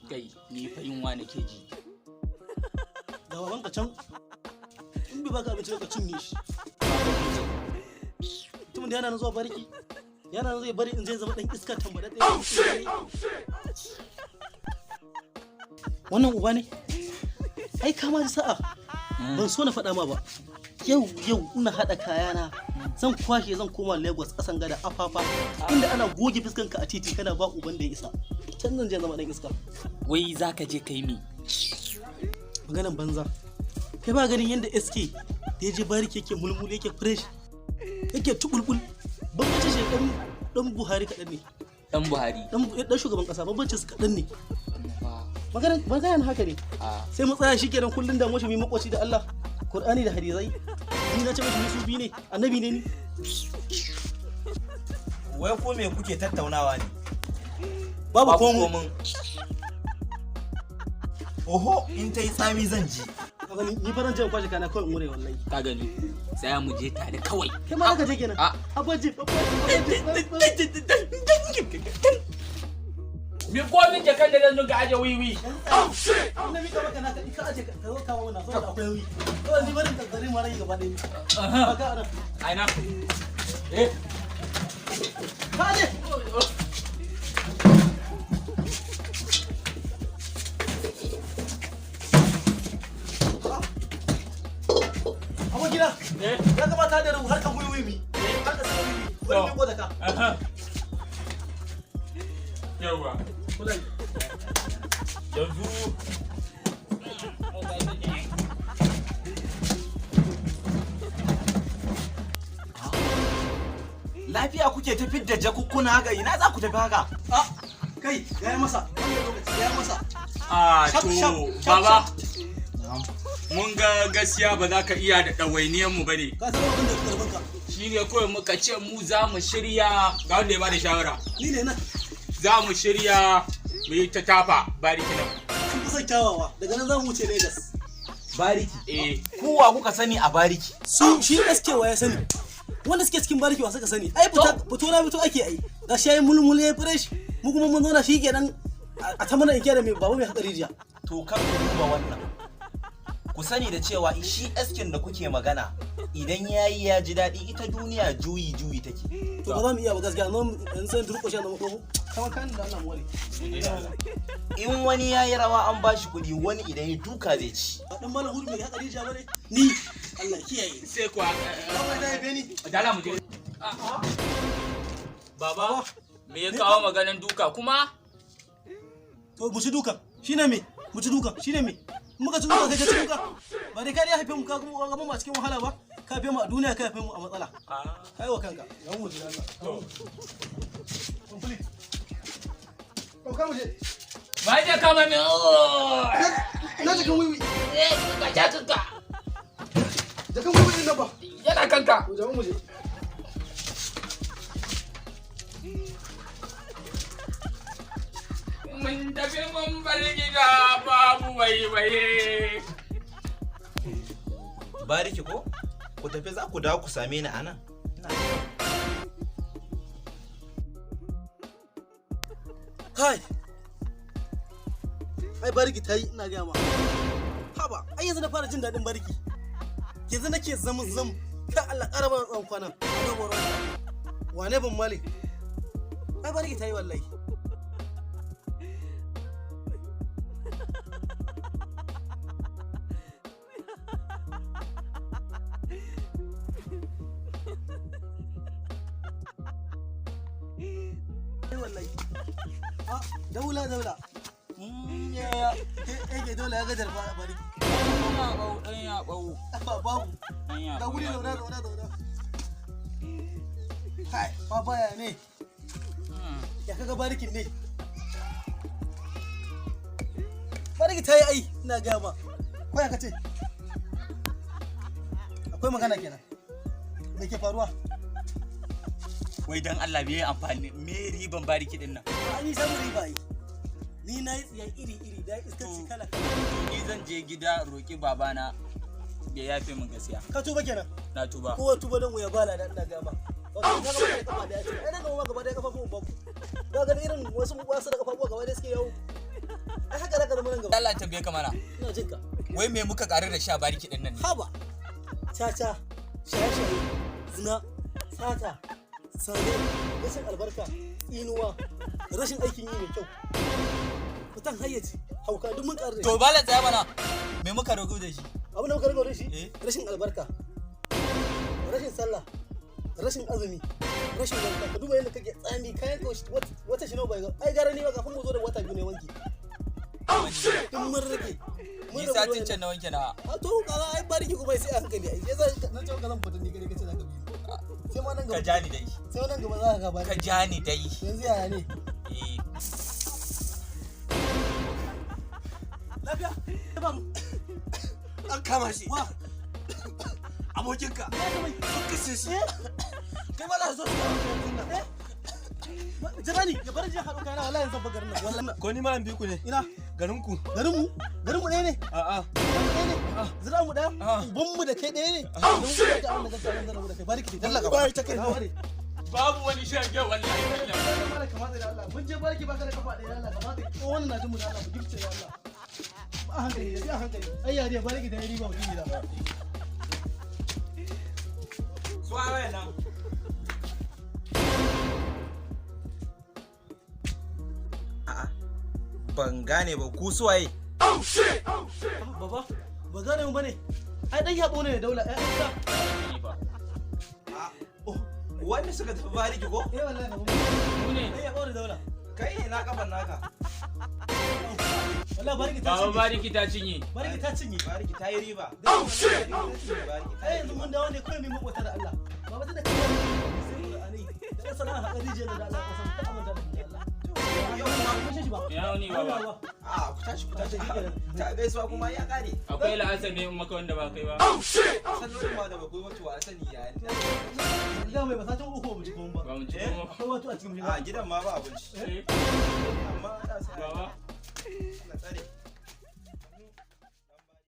Kai, ni fa yunwa nake ji. Ga babanka can, in bai baka abinci ba ka cinye shi. Mutumin da yana nan zuwa bariki, yana nan zai bari in zai zama dan iska tambada ɗaya. Wannan uba ne? Ai ka ma ji sa'a. Ban so na faɗa ma ba. Yau yau ina haɗa kayana. Zan kwashe, zan koma Lagos, ƙasan gada afafa, inda ana goge fuskanka a titi kana ba uban da ya isa. Can zan je zama ɗan iska. Wai za ka je kai mi? Maganan banza. Kai ba ganin yadda SK da ya je bariki yake mulmul, yake fresh, yake tubulbul? Bambancin shi dan dan Buhari kaɗan ne. Dan Buhari. Dan dan shugaban ƙasa, bambancin su kaɗan ne. Maganan maganan haka ne. A. Sai mu tsaya shikenan, kullun da mu shi mu makoci da Allah, Qur'ani da hadisai. Ni na ce mishi ni sufi ne, annabi ne ni? Wai ko me kuke tattaunawa ne? Babu komo. Komin. Oho, in ta yi tsami zan ji. Ka gani, ni faran jan kwashe kana kawai in wure wallahi. Ka gani, sai mu je tare kawai. Kai ma haka je kenan. A. Abaji, abaji. Mi ko min jakan da zan dinga aje wiwi. Ina mika maka naka, ka aje, ka zo kawo mana saboda akwai wiwi. Kawai ni barin tattare ma rai gaba ɗaya. Ba ka anan. Aina eh. Ka aje. Abokina, Eh? ya kamata da rubu harkar wiwi mi. Harkar sai wiwi. Bari mi da ka. Yawa. Kula. Yanzu Lafiya kuke tafi da jakukkuna haka? Ina za ku tafi haka? Ah, kai, gaya masa. Wannan lokaci gaya masa. A. Shaf, To. shaf, shaf, Baba, shaf. mun ga gaskiya ba za ka iya da ɗawainiyan mu bane. Ka san abin da ya fi karfin ka. Shine kawai muka ce mu za mu shirya, ga wanda ya bada shawara. Ni ne nan. Za mu shirya mu yi ta tafa bariki nan. Sun fi son kyawawa. Daga nan za mu wuce Lagos. Bariki. Eh. Kowa kuka sani a bariki? Su shi SK wa ya sani? Wanda suke cikin bariki wa suka sani? Ai fita fito na fito ake ai. Ga shi yayi mulmul, yayi fresh. Mu kuma mun zauna shi kenan a ta mana inkiya da mai baba mai hatsari jiya. To, kar ku duba wannan. Ku sani da cewa shi eskin da kuke magana, idan yayi ya ji daɗi, ita duniya juyi juyi take. To, ba za mu iya ba gaskiya, nan yanzu sai durƙushe na mako. Kamar kan da Allah mu ware. In wani yayi rawa an bashi kuɗi, wani idan ya duka zai ci. Ba dan malam Hudu mai hatsari jiya bane? Ni Allah kiyaye. Sai kuwa. Kawai da yabe ni. Dala mu je. Baba, me ya kawo maganan duka kuma? To, mu ci duka. Shine me? Mu ci duka. Shine me? Muka ci duka, kai ka ci duka. Ba dai ka dai haife mu ka kuma ga mu a cikin wahala ba. Ka haife mu a duniya, ka haife mu a matsala. Kai wa kanka. Ga mu ji Allah. Complete. Dauka mu je. Ba je kama min. Na jakan wiwi. Eh, ka ja kanka. Jakan wiwi din nan ba. Yana kanka. To, jama'a mu je. Mun tafi mun bar gida babu waiwaye. Bariki ko? Ku tafi, za ku dawo ku same ni a nan. Kai. Ai bariki ta yi, ina gaya ma. Haba, ai yanzu na fara jin daɗin bariki. Yanzu nake zam zam. Kai, Allah ƙara mana tsawon kwana. Wane ban mali? Ai bariki ta yi wallahi. Ai wallahi. Ah, daula daula. Ya yake daula ya gajar bariki. Ba babu. Ga guri, zauna zauna zauna. Kai, baba ya ne? Ya kaga barikin ne? Bariki ta yi ai, ina gaya ma. Ko ya kace? Akwai magana kenan. Me ke faruwa? Wai dan Allah, me amfani, me riban bariki din nan? An yi samun riba yi. Ni na yi tsiya iri iri da iskanci kala kala. Ni zan je gida roki babana ya yafe min gaskiya. Ka tuba kenan? Na tuba. Kowa tuba don wuya bala da, ina gaya ma. Wato ka gaba da kafa daya ce. Ai nan gaba gaba daya kafafun ba ku. Ka ga irin wasu wasu da kafafuwa gaba daya suke yawo. Ai haka zaka zama nan gaba. Allah tambaye ka mana. Ina jin ka. Wai me muka karu da sha bariki din nan ne? Haba. Caca, shaye-shaye, zina, sata, sane, rashin albarka, tsinuwa, rashin aikin yi mai kyau. Fitan hayyaci, hauka duk mun karu da shi. To bala tsaya mana. Me muka ragu da shi? Abin da muka rabu da shi, Eh. rashin albarka, rashin sallah, rashin azumi, rashin wanka. Ka duba yadda kake tsami kayan ka wata shi nawa bai ga. Ai gara ni ba kafin mu zo da wata 2 ne wanki. Duk mun rage. Mun Ni rabu da satin wannan. can na wanke nawa. A to kaga ai bariki kuma sai a hankali ai. Yasa na ce maka zan fita ni kare kace zaka bi. Sai ma nan Ka gaba. ja ni dai. Sai nan gaba za ka ga Ka bariki. ja ni dai. Yanzu yaya ne? Eh. Lafiya? Ya faru? An kama shi. Wa? Abokinka. Ya ga mai. Sun kashe shi. Eh? Kai ma za su zo su kama ka yanzu nan. Eh? Jira ni, ya bar jin haɗu kayana wallahi yanzu ban garin nan. Wallahi. Ko ni ma an bi ku ne? Ina? Garin ku. Garinmu? Garinmu ɗaya ne? A'a. Garinmu ɗaya ne? Zira mu ɗaya? Ah. Ubanmu da kai ɗaya ne? Don mu da abin da kake nan da kai. Bariki dalla gaba. Bai ta kai. Na ware. Babu wani shege wallahi. Mana kamata da Allah. Mun je bariki baka da kafa ɗaya da Allah kamata. Ko wannan na jin mu da Allah mu gifce da Allah. Ba a hankali da a hankali. Ai yariya bariki da riba mutum gida. Su waye nan? A'a. Ban gane ba ku suwaye. Baba, ba gane mu bane. Ai dan yabo ne da daula. Ai an sa. Wanda suka tafi bariki ko? Eh wallahi baba. Mu ne. Dan yabo da daula. Kai ina kafan naka. Wallahi bariki ta Baba cinye. bariki ta cinye. Bariki ta cinye. Bariki ta yi riba. Bariki ta Ai yi yanzu riba. mun dawo ne kawai mu makwata da Allah. Baba tunda kai sai mu da ani. Da sana'a haƙari jiya da Allah ka san ta aminta da Allah. Yau kuma Mun shi ba. Ya wani baba. a ku tashi ku tashi. Ta gaisuwa kuma ya kare. Akwai la'asar ne in maka wanda ba kai ba. Sallolin ma da ba ku yi wato a sani ya ne. Ga mai basatin uku ba mu ci komai ba. Ba mu ci kuma. Akwai wato a cikin A gidan ma ba abinci. Eh, Amma ana sai Baba. Allah tsare.